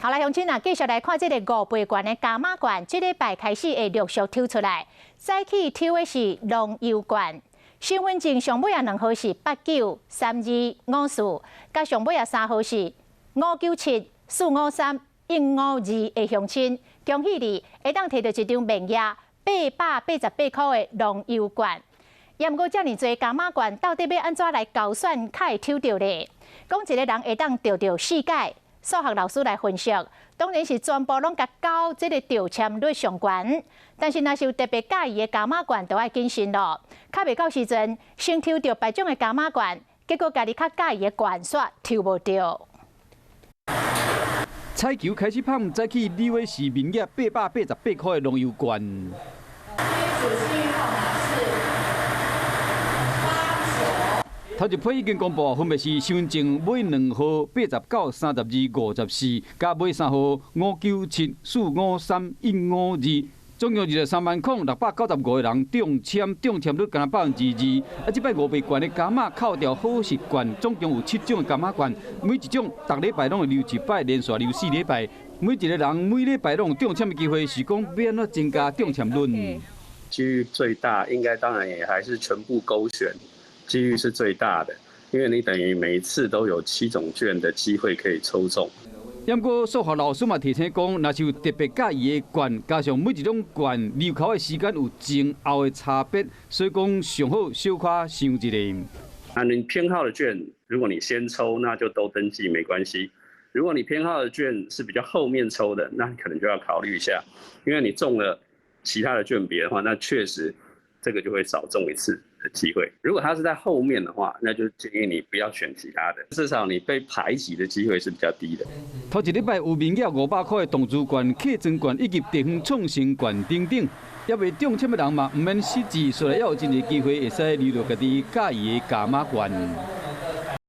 好來，鄉親啊，繼續來看這个五倍券的加碼券，這禮拜開始會陸續抽出來。早起抽的是農遊券，身份證上尾仔兩號是893254，佮上尾仔三號是597453152的鄉親，恭喜你會當提著一張面額888塊的農遊券。也毋過遮爾濟加碼券，到底欲按怎來勾選較會抽著咧？講一个人會當著著四擺。數學老師來分析，當然是全部攏共勾，這个中籤率上懸。但是若是有特別佮意的加碼券，就愛謹慎囉。較袂到時陣，先抽著別種的加碼券，結果家己較佮意的券煞抽無著。彩球開始拋，早起李偉是面額888塊的農遊券。號碼是89。頭一批已經公布，分別是身份證尾兩號893254，佮尾三號597453152，總共23萬零695個人中籤，中籤率干焦2%。啊，這擺五倍券的加碼扣掉好食券，總共有七種的加碼券，每一種逐禮拜攏會抽一擺，連續抽四禮拜，每一個人每禮拜攏有中籤的機會，是講欲按怎增加中籤率？幾率最大，應該當然也還是全部勾選。幾率是最大的，因為你等於每一次都有七種券的機會可以抽中。不過數學老師嘛提醒講，若是有特別佮意的券，加上每一種券入口的時間有前後的差別，所以講上好小可想一下。啊，你偏好的券，如果你先抽，那就都登記沒關係。如果你偏好的券是比較後面抽的，那你可能就要考慮一下，因為你中了其他的券別的話，那確實這個就會少中一次的機會。如果他是在後面的話，那就建議你不要選其他的，至少你被排擠的機會是比較低的。頭一禮拜有面額500塊的動資券、客莊券以及地方創生券等等，猶未中籤的人嘛，毋免失志，雖然猶有真濟機會會使留著家己佮意的加碼券。